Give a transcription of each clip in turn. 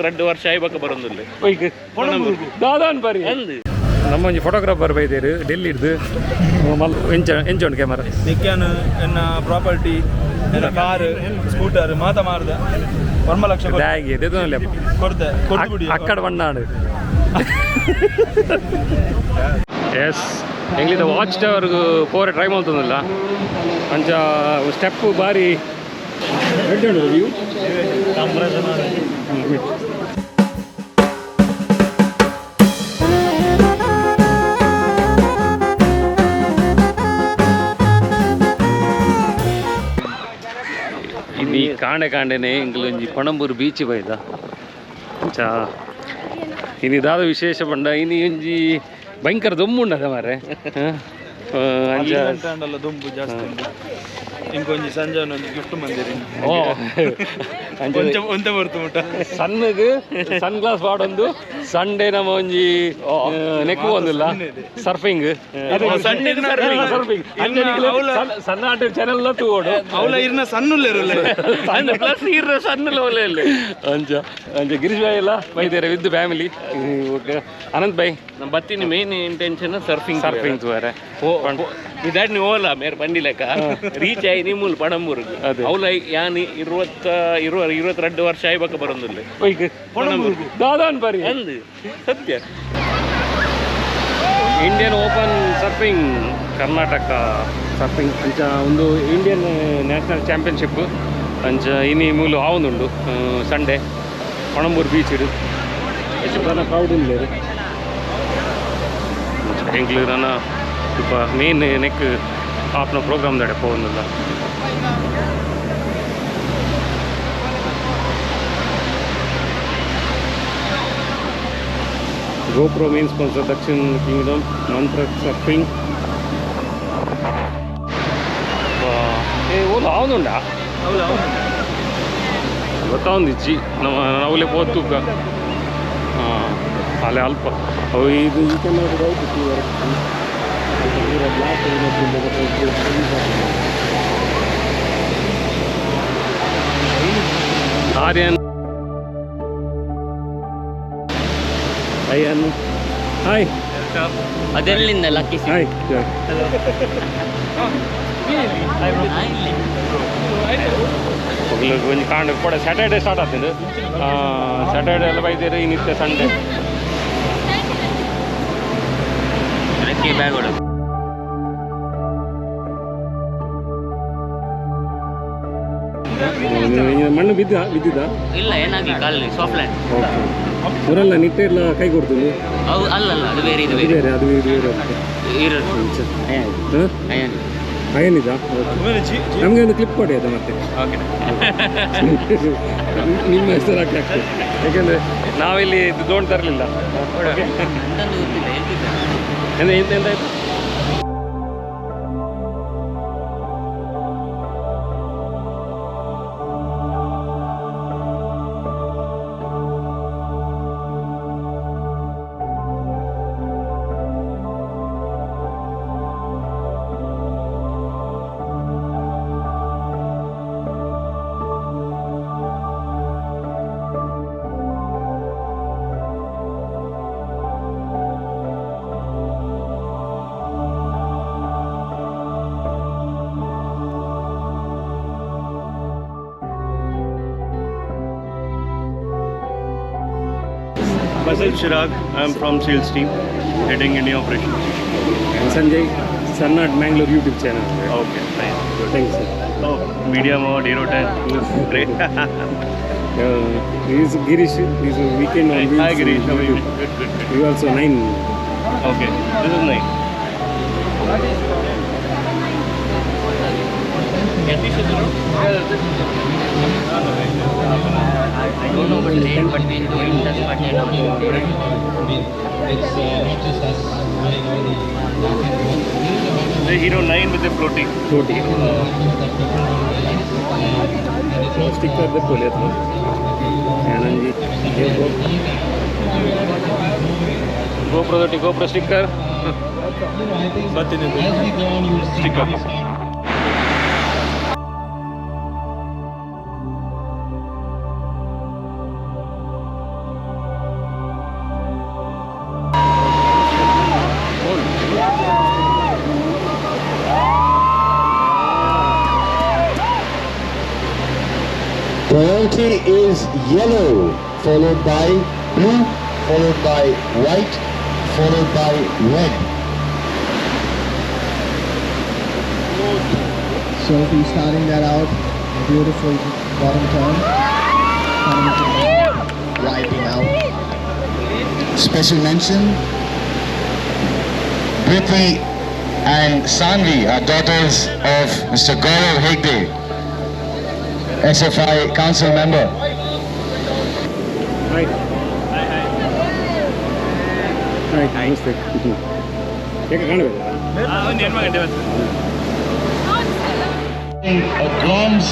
22 ವರ್ಷ ಆಯ್ಬಕ ಬರೋದಿಲ್ಲ. ಒಯ್ಕ್ ದಾದಾನ್ ಬರಿ. ಅಂದ್. ನಮ್ಮ ಒಂಜಿ ಫೋಟೋಗ್ರಾಫರ್ ಬೈದೇರು ಡೆಲ್ಲಿಡ್ದು ಮಲ್ ಎಂಚ ಎಂಚ ಉಂಡು ಕ್ಯಾಮರಾ? ನಿಕ್ಯಾನ್ ಎನ್ನ ಪ್ರಾಪರ್ಟಿ, ಎನ್ನ ಕಾರ್, ಸ್ಕೂಟರ್ ಮಾತ ಮಾರ್ದ 9 ಲಕ್ಷ ಬ್ಯಾಗ್ ಎದೆದೊಲ್ಲ. ಕೊಡ್ತೆ, ಕೊಡ್ತು ಬಿಡಿ. ಅಕ್ಕಡ ಬಣ್ಣಾಡು. ಎಸ್, ಎಂಗ್ಲಿದ ವಾಚ್ ಟವರ್ಗು ಪೋರೆ ಟ್ರೈ ಮಾಡ್ತದಲ್ಲ, ಅಂಚ ಸ್ಟೆಪ್ ಬಾರಿ ವ್ಯೂ. ಇನ್ನು ಈ ಕಾಂಡೆ ಕಾಂಡೆನೆ ಎಂಗ್ಲೊಂಜಿ ಪಣಂಬೂರು ಬೀಚ್ ಬೈದ. ಅಂಚ ಇನಿ ದಾದ ವಿಶೇಷ ಪಂಡ ಇನಿ ಒಂಜಿ ಭಯಂಕರ ದೊಮ್ಮು ಉಂಡದ ಮಾರೆ. ಅಂಚ. ಅಂಡಲ್ಲ ದುಂಬು ಜಾಸ್ತಿ ಉಂಟು. ಇಂಕೊಂಜಿ ಸಂಜೆ ಒಂಜಿ ಗಿಫ್ಟ್ ಮಂದಿರಿ. ಓ, ಅಂಚ. ಒಂಚೆ ಒಂತೆ ಬರ್ತು ಮುಟ್ಟ. ಸಣ್ಣಗೆ ಸನ್ ಗ್ಲಾಸ್ ಪಾಡೊಂದು ಸಂಡೇ ನಮ್ಮ ಒಂಜಿ ನೆಕ್ಕು ಒಂದಿಲ್ಲ ಸರ್ಫಿಂಗ್. ಸಣ್ಣಗೆ surfing. Surfing ಸಣ್ಣ ಆಟ ಚಾನೆಲ್ ತೂಗೋಡು. ಅವಳ ಇರ್ನ ಸಣ್ಣುಲ್ಲೇರುಲ್ಲ. ಅಂದ್ ಪ್ಲಸ್ ಇರ್ರ ಸಣ್ಣ ಲೋಲೆ. ಅಂಚ ಅಂಚ ಗಿರೀಶ್ ಭಾಯ್ ಎಲ್ಲ ಬೈದೇರೆ with family. Okay, Anant bhai. ನಮ್ಮ ಬತ್ತಿನ ಮೇನ್ ಇಂಟೆನ್ಷನ್ ಸರ್ಫಿಂಗ್. ಸರ್ಫಿಂಗ್ ತೂವರೆ. ಇದಾಡ್ ನೀವು ಓಲ ಮೇರ್ ಬಂಡಿ ಲೆಕ್ಕ ರೀಚ್ ಆಯಿ ನಿಮ್ಮೂಲ್ ಪಣಂಬೂರ್ಗ್. ಅದೇ. ಅವಲ ಯಾನ್ ಇರುವತ್ತ ಇರುವ 22 ವರ್ಷ ಆಯ್ಬಕ ಬರೋದಿಲ್ಲ. ಒಯ್ಕ್ ದಾದಾನ್ ಬರಿ. ಅಂದ್ ಸತ್ಯ. Indian open surfing, Karnataka surfing ಅಂಚ ಒಂದು ಇಂಡಿಯನ್ ನ್ಯಾಷನಲ್ ಚಾಂಪಿಯನ್ಶಿಪ್ ಅಂಚ ಇನಿ ಮೂಲು ಆವೊಂದುಂಡು ಸಂಡೇ ಪಣಂಬೂರು ಬೀಚ್ ಇಡು. ಎಷ್ಟು ಕ್ರೌಡ್ ಉಲ್ಲೆರ್. ಎಂಕ್ಲು ನನ ಇಪ್ಪ ಮೇನ್ ನೆಕ್ ಆಪ್ನ programme ದಡೆ ಪೋವೊಂದುಲ್ಲ. GoPro main sponsor Dakshin Kingdom Mantra Surfing. ಏ ಓಲು ಆವೊಂದುಂಡಾ? ಅವಳ. ಗೊತ್ತಾವೊಂದಿಜ್ಜಿ. ನಮ್ಮ ನಾವುಲೆ ಪೋದು ತೂಕ. ಹಾಂ, ಅಲ್ಲೇ ಅಲ್ಪ ಅವು ಇದು ಈ camera block. Aryan, Ayyan, hi. ಅದೆಲ್ಲಿಂದ ಲಕ್ಕಿ? ಹಾಯ್. ಇಲ್ಲಿ. ಒಂಜಿ ಕಾಂಡ ಕೂಡ ಸ್ಯಾಟರ್ಡೆ ಸ್ಟಾರ್ಟ್ ಆಗ್ತದೆ. ಸ್ಯಾಟರ್ಡೆ ಎಲ್ಲ ಬೈದೇರು, ಇನ್ನಿತ್ತೆ ಸಂಡೇ. ರೆಕ್ಕೆ ಬ್ಯಾಗ್ ಒಳಗೆ. ಮಣ್ಣು ಬಿದ್ದ ಬಿದ್ದಿದ್ದ? ಇಲ್ಲ, ಏನಾಗ್ಲಿ ಕಾಲು ಸಾಫ್ಟ್ ಲ್ಯಾಂಡ್. ಓಕೆ, ಊರೆಲ್ಲ ನಿಟ್ಟೆ ಎಲ್ಲ ಕೈ ಕೊಡ್ತೀನಿ. ಅವು ಅಲ್ಲಲ್ಲ, ಅದು ಬೇರೆ, ಇದು ಅದು ಬೇರೆ. ಬೇರೆ, ಅದು ಇದು ಬೇರೆ ಅಂತ. ಇರೋದು. ಹಾಂ. ಅಯ್ಯನ್. ಅಯ್ಯನಿದ. ನಮಗೆ ಒಂದು ಕ್ಲಿಪ್ ಕೊಡಿ ಅದು ಮತ್ತೆ. ಓಕೆ. ನಿಮ್ಮ ಹೆಸರು ಹಾಕಿ ಹಾಕ್ತೇವೆ, ಯಾಕೆಂದರೆ ನಾವಿಲ್ಲಿ ಇದು ದೋಣಿ ತರಲಿಲ್ಲ. ಎಂತಂದು ಗೊತ್ತಿಲ್ಲ, ಹೇಳ್ತಿದ್ದೆ. ಎಂತ ಎಂತ ಎಂತಾಯ್ತು? Myself Chirag, I am from sales team, heading India operations. Sanjay, Sannat Mangalore YouTube channel. Okay, nice, good. Thanks. Oh, media mode, Hero 10, great. Is Girish, is weekend on. Hi Girish, how are you? Good, good, good. You also nine. Okay, this is nice. I don't know, but rate, but we doing this, but you know. It's not just us running all the back end work. There is a lot of The Hero 9 with the floating. Floating. that people don't realize. And it's not sticker ದೆಪ್ಪೊಲಿ ಅಥವಾ ಏನಂಜಿ ಗೋಪುರ ದೊಟ್ಟಿ ಗೋಪುರ sticker. I think ಬರ್ತೀನಿ. As we go on, you'll see Sticker. we start Priority is yellow, followed by blue, followed by white, followed by red. Sophie starting that out. Beautiful bottom turn. Wiping out. Special mention, Prithvi and Sanvi are daughters of Mr. Gaurav Hegde, SFI council member. Hi hi, namaste. ಏಕ ಕಾಣಬೇಕು. ಒಂದು 8 ಗಂಟೆ ಬರ್ತದೆ. A bronze.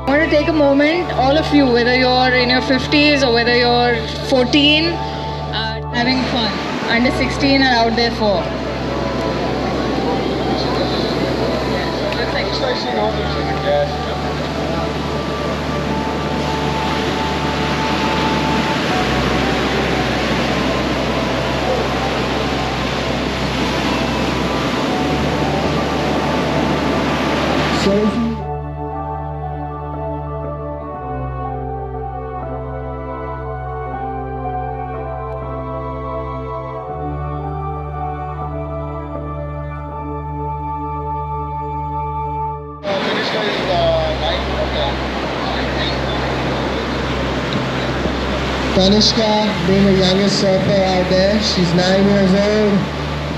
I want to take a moment, all of you, whether you're in your 50s or whether you're 14, having fun. Under 16 are out there for. Looks like. Sophie. Tanishka being the youngest surfer out there, she's 9 years old.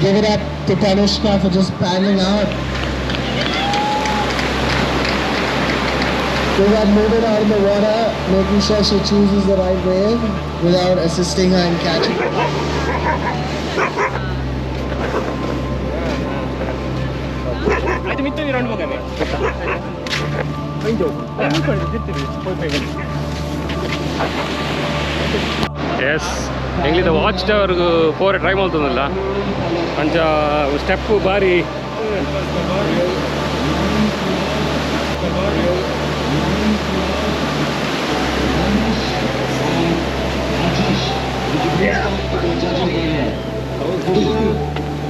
Give it up to Tanishka for just paddling out. We got moving out in the water, making sure she chooses the right wave without assisting her in catching. ಆಯ್ತು, ಮಿತ್ತೊಂದು round ಹೋಗಾನೆ. S, ಎಂಗ್ಲಿದ watch ಟವರ್ಗ್ ಪೋರೆ try ಮಾಡ್ತದಲ್ಲ, ಅಂಚ step ಬಾರಿ.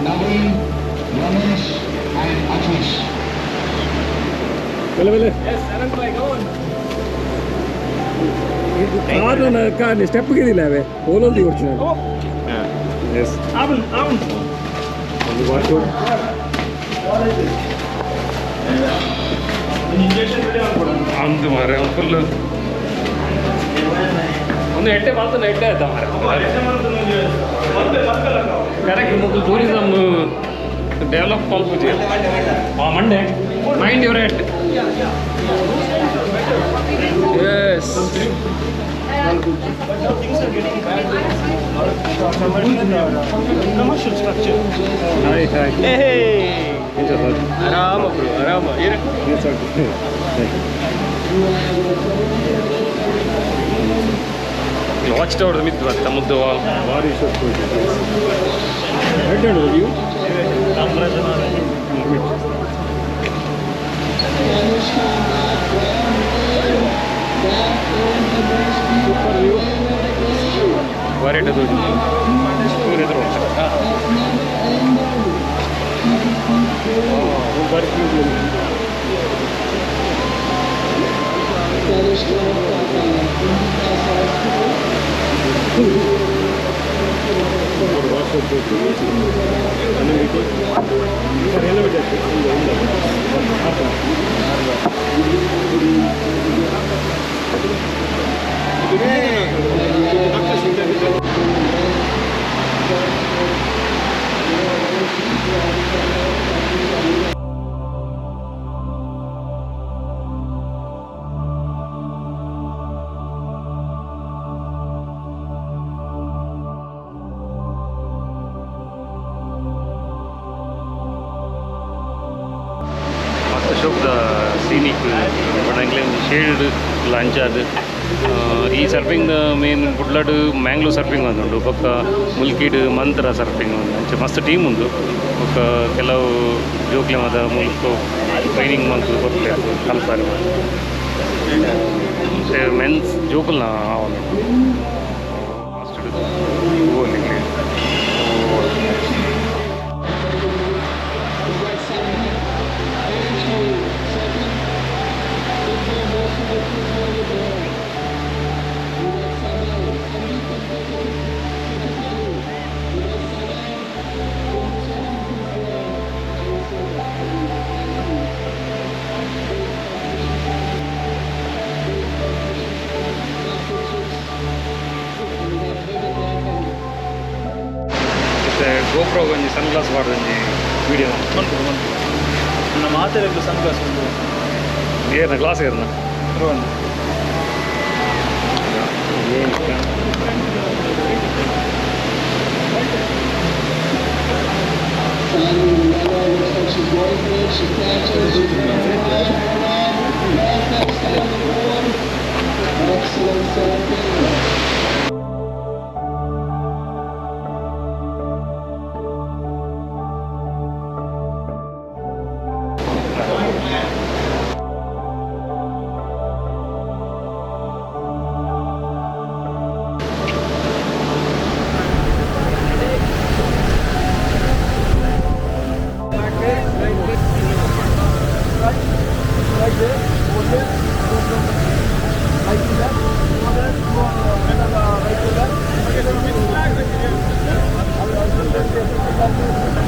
Naveen, Ramesh and Ajish. ಬೆಲೆ ಬೆಲೆ car step ಗಿದಿಲ್ಲ ಅವೇ ಓಲೊಂದು ಕೊಡ್ತೀನಿ. S, ಒಂದು watch. ಅಂದು ಮಾರೆ, ಫುಲ್ ಒಂದು ಎಟ್ಟೆ ಮಾತ್ರ, ಎಟ್ಟೆ ಆಯ್ತಾ ಮಾರೆ. ಕರೆಕ್ಟ್, ಮುಗ್ಲು ಟೂರಿಸಮ್ ಡೆವಲಪ್ ಮಲ್ಪುಜಿ. ಆ ಮಂಡೆ mind your head. Yes. Commercial structure. Hi hi. ಎಂಚ ಸರ್? ಆರಾಮ ಬ್ರೋ, ಆರಾಮ ಇರು. Yes, okay. Watch tower ಮಿತ್ತು ಬತ್ತ ಮುದ್ದು ಭಾರಿ. Head view. Super view. ಭಾರಿ ಸೂರ್ಯ ಎದುರು ಭಾರಿ. ಮಸ್ತ್ ಶೋಕ್ದ ಸೀನಿಕ್ ಬಡ ಎಂಕ್ಲೆ ಒಂಜಿ ಶೇಡ್ ಲಂಚ್ ಅದು. ಈ ಸರ್ಫಿಂಗ್ ಮೇನ್ ಕುಡ್ಲಡ್ ಮ್ಯಾಂಗ್ಳೂರ್ ಸರ್ಫಿಂಗ್ ಒಂದುಂಡು ಬೊಕ್ಕ ಮುಲ್ಕಿಡ್ ಮಂತ್ರ ಸರ್ಫಿಂಗ್ ಉಂಡು ಅಂಚ ಮಸ್ತ್ ಟೀಮ್ ಉಂಡು ಬೊಕ್ಕ ಕೆಲವು ಜೋಕ್ಲೆ ಮಾತ ಮುಲ್ಪ ಟ್ರೈನಿಂಗ್ ಮಂತ್ ಕೊರ್ಲೆ ಕಲ್ಪಾರೆ ಮೆನ್ಸ್ ಜೋಕುಲ್ನ ಆವೊಂದುಂಡು ಫಾಸ್ಟ್ ಗೋಪ್ರೋ ಒಂಜಿ ಸನ್ ಗ್ಲಾಸ್ ಪಾಡ್ದೊಂಜಿ ವಿಡಿಯೋ ನಮ್ಮ ಮಾತೆರೆಗ್ ಸನ್ ಗ್ಲಾಸ್ ಉಂಡು ಏರ್ನ ಗ್ಲಾಸ್ ಏರ್ನ ರೋನ್. Looks like she's going for it. She catches. Perfect standing board. Excellent surfing.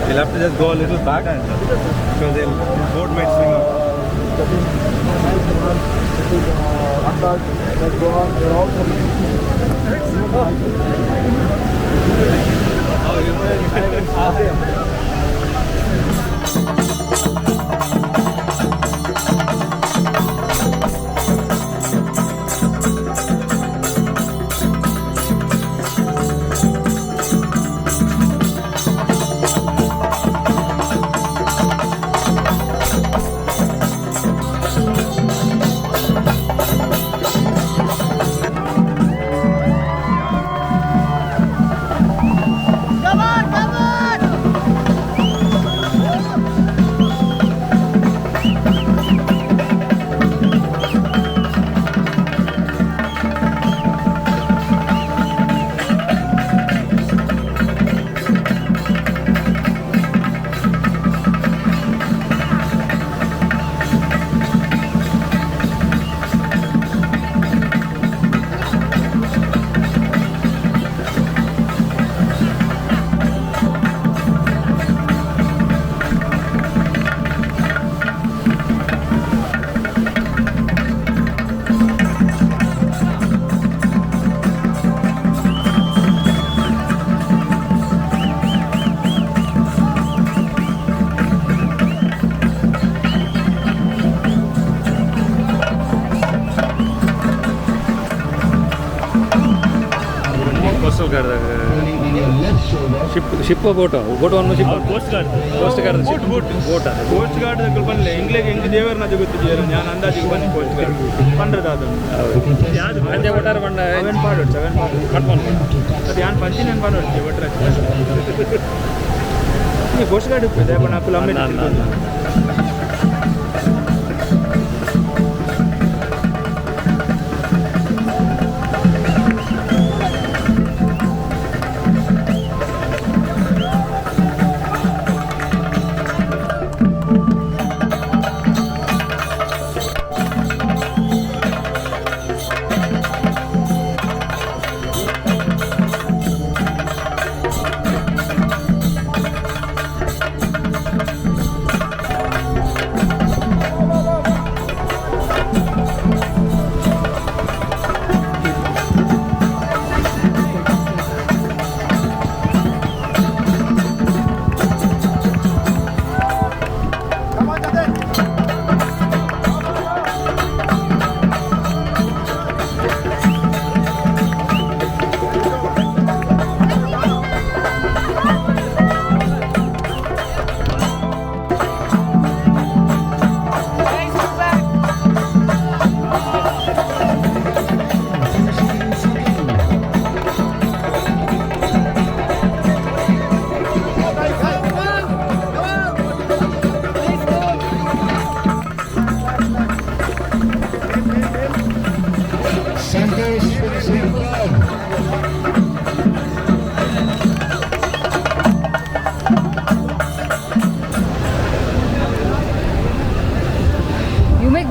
You'll have to just go a little back because the boat might swing out. Coastal guard ship ship boat boat one ship coast guard coast guard ship boat boat coast guard ದಕ್ಕಲು ಪನ್ಲೆ ಇಂಗ್ಲೆಗ್ ಎಂಕ್ ದೇವರ್ನ ಗೊತ್ತಿದೆಯಲ್ಲ ನಾನು ಅಂದಾಜಿಗೆ ಬನ್ನಿ coast guard ಪಂಡ್ರದ ಅದು ಅಂಚೆ ಒಟ್ಟಾರೆ ಪಂಡ seven ಪಾಡೋಡು seven ಪಾಡೋಡು ಕಟ್ ಮಲ್ಪೊಡು ಅದು ಯಾನ್ ಪಂಚಿನೇನು ಪಾಡೋಡು ಒಟ್ರೆ ಈ ಕೋಸ್ಟ್ ಗಾರ್ಡ್ ಇಪ್ಪು ದೇಪಣ್ಣ ಅಕ್ಕುಲು ಅಮ್ಮೆ ಅಲ್ಲ, ಅಲ್ಲ, ಅಲ್ಲ.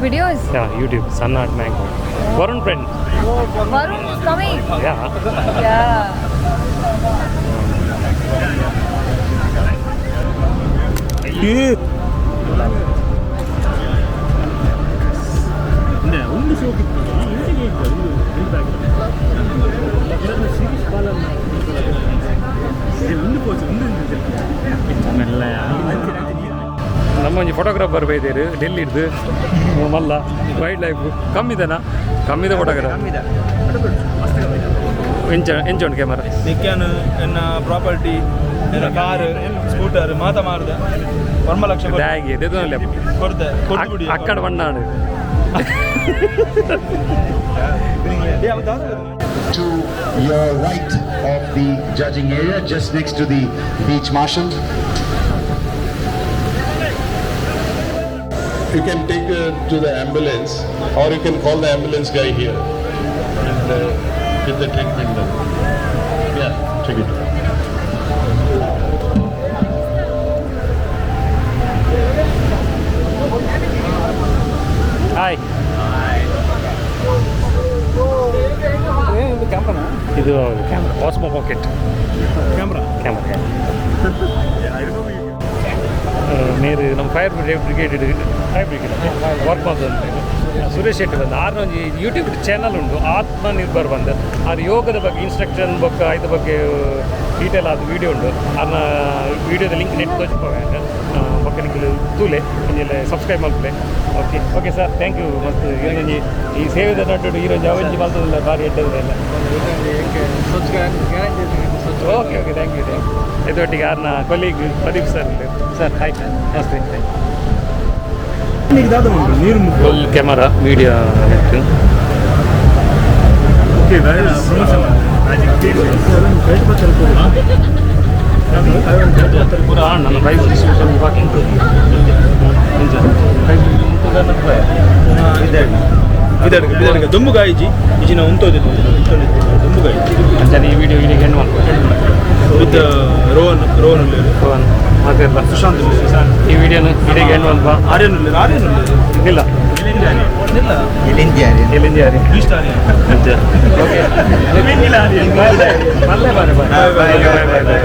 videos? Yeah, YouTube, Sun Art Mango. Varun friend. Varun is coming. Yeah. Yeah. ನಮ್ಮ ಒಂಜಿ ಫೋಟೋಗ್ರಾಫರ್ ಬೈದೇರು ಡೆಲ್ಲಿ ಹಿಡ್ದು ಮಲ್ಲ ವೈಲ್ಡ್ ಲೈಫ್ ಕಮ್ಮಿದನಾ ಕಮ್ಮಿದ ಫೋಟೋಗ್ರಾಫರ್ ಎಂಚ ಎಂಚ ಉಂಟು ಕ್ಯಾಮರಾ. ನಿಕ್ಯಾನ್ ಎನ್ನ ಪ್ರಾಪರ್ಟಿ, ಎನ್ನ ಕಾರ್, ಸ್ಕೂಟರ್ ಮಾತ ಮಾರ್ದ 1 ಲಕ್ಷ ಬ್ಯಾಗ್ ಎದೆದಲ್ಲ. ಕೊಡ್ತೆ, ಕೊಡ್ತು ಬಿಡಿ. ಅಕ್ಕಡ ಬಣ್ಣಾಡು. ಏ, ಅವ ದಾದ. To your right of the judging area, just next to the beach marshal. You can take to the ambulance or you can call the ambulance guy here and get the treatment done. Yeah, take it. Hi, ಇದು camera, Osmo packet camera. Camera. ಮೇರು ನಮ್ಮ fire brigade, fire brigade work ಮಾಡ್ತಂತ Suresh Shetty ಬಂದು. ಆರ್ನ ಒಂಜಿ YouTube channel ಉಂಟು, ಆತ್ಮನಿರ್ಭರ್ ಬಂದು. ಆರ್ ಯೋಗದ ಬಗ್ಗೆ ಇನ್ಸ್ಟ್ರಕ್ಷನ್ ಬೊಕ್ಕ ಐತ ಬಗ್ಗೆ ಡೀಟೇಲ್ ಆದ ವೀಡಿಯೋ ಉಂಟು. ಆರ್ನ ವೀಡಿಯೋದ ಲಿಂಕ್ ನೆಟ್ ತೋಚಿಪೋವೆ. ಬೊಕ್ಕ ನಿಕ್ಲು ತೂಲೆ, ಒಂಜಿ subscribe ಮಲ್ಪಲೆ. Okay okay sir, thank you. ಮತ್ತು ಈರೊಂಜಿ ಈ ಸೇವೆದ ನಟ್ಟು ಈರೊಂಜಿ ಅವಂಜಿ ಮಲ್ತದಲ್ಲ, ಭಾರಿ ಎಡ್ಡದಲ್ಲ. Okay okay, thank you, thank you. ಇದೊಟ್ಟಿಗೆ ಆರ್ನ colleague Pradeep sir. Sir, hi, namaste. ದಾದ ಉಂಟು ನೀರು. Full camera media net. Okay. Promotion. ಪೂರ ನನ್ನ ಪ್ರೈಸ್ ಡಿಸ್ಟ್ರಿಬ್ಯೂಷನ್ ಬಾಕಿ ಉಂಟು. ಪ್ರೈಸ್. ಬಿದಡ್ಕ ದುಂಬುಗಾಯಿಜಿ ಇಜಿನ ಉಂತೋದಿತ್ತು ದುಂಬುಗಾಯಿಜಿ. ಅಂಚನೆ ಈ ವಿಡಿಯೋ ಇಡೀ ಎಂಡ್ ಮಾಡ್ಬೋದು. ವಿತ್ ರೋಹನ್, ರೋಹನ್ ಉಲ್ಲೇರು. ಮಾತೆಲ್ಲ. ಸುಶಾಂತ್ ಉಲ್ಲೇರು. ಈ ವಿಡಿಯೋನ ಇಡೀ ಎಂಡ್ ಮಾಡ್ಬಾ. ಆರ್ಯನ್ ಉಲ್ಲೇರು, ಆರ್ಯನ್ ಉಲ್ಲೇರು. ಇಲ್ಲ. ಇಲ್ಲ. ಎಲ್ಲಿಂದ ಯಾರಿ? Beast Aryan. ಅಂಚ ಓಕೆ, ಮಲ್ಲೆ ಬಾರೆ. Bye bye bye boy.